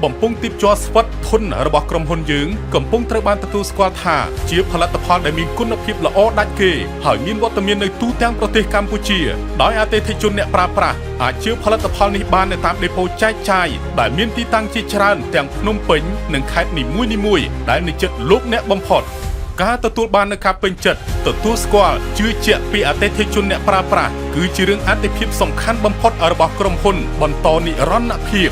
បំពង់ទីបជ័រស្វិតធុនរបស់ក្រុមហ៊ុនយើងកំពុងត្រូវបានទទួលស្គាល់ថាជាផលិតផលដែលមានគុណភាពល្អដាច់គេហើយមានវត្តមាននៅទូទាំងប្រទេសកម្ពុជាដោយអតិថិជនអ្នកប្រើប្រាស់អាចជាផលិតផលនេះបាននៅតាមដេប៉ូចែកចាយដែលមានទីតាំងជាច្រើនទាំងភ្នំពេញនិងខេត្តនីមួយៗដែលនៅជិតលោកអ្នកបំផុត ការទទួលបាននូវការពេញចិត្តទទួលស្គាល់ជឿជាក់ពីអតិថិជនអ្នកប្រើប្រាស់គឺជារឿងអាទិភាពសំខាន់បំផុតរបស់ក្រុមហ៊ុនបន្តនិរន្តរភាព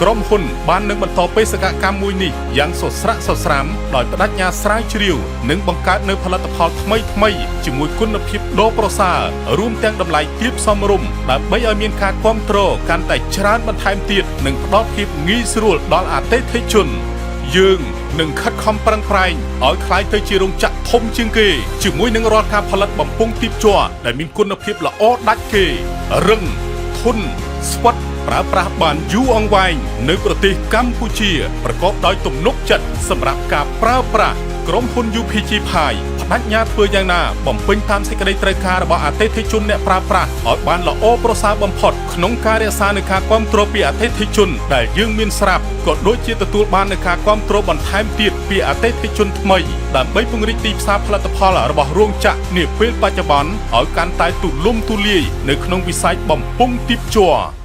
ក្រុមហ៊ុនបាននឹងបន្តបេសកកម្មមួយនេះយ៉ាងសស្រាក់សស្រាំដោយបដិញ្ញាស្រាវជ្រាវនិងបង្កើតនូវផលិតផលថ្មីថ្មីៗជាមួយគុណភាពដ៏ប្រសើររួមទាំងតម្លៃទាបសមរម្យដើម្បីឲ្យមានការគាំទ្រកាន់តែច្រើនបន្ថែមទៀតនិងផ្ដល់ភាពងាយស្រួលដល់អតិថិជន យើងនឹងខិតខំប្រឹងប្រែងឲ្យក្លាយទៅជារោងចក្រធំជាងគេជាមួយនឹងរាល់ការផលិតបំពង់ទីបជ័រដែលមានគុណភាពល្អដាច់គេរឹងធន់ស្វិតប្រើប្រាស់បានយូរអង្វែងនៅប្រទេសកម្ពុជាប្រកបដោយទំនុកចិត្តសម្រាប់ការប្រើប្រាស់ក្រុមហ៊ុន UPG Pie បដិញ្ញាធ្វើយ៉ាងណាបំពេញតាមសេចក្តីត្រូវការរបស់អតិថិជនអ្នកប្រើប្រាស់ឲ្យបានល្អប្រសើរបំផុតក្នុងការរក្សានូវការគាំទ្រពីអតិថិជនដែលយើងមានស្រាប់ក៏ដូចជាទទួលបាននូវការគាំទ្របន្ថែមទៀតពីអតិថិជនថ្មីដើម្បីពង្រីកទីផ្សារផលិតផលរបស់រោងចក្រនាពេលបច្ចុប្បន្នឲ្យកាន់តែទូលំទូលាយនៅក្នុងវិស័យបំពង់ទីបជ័រ។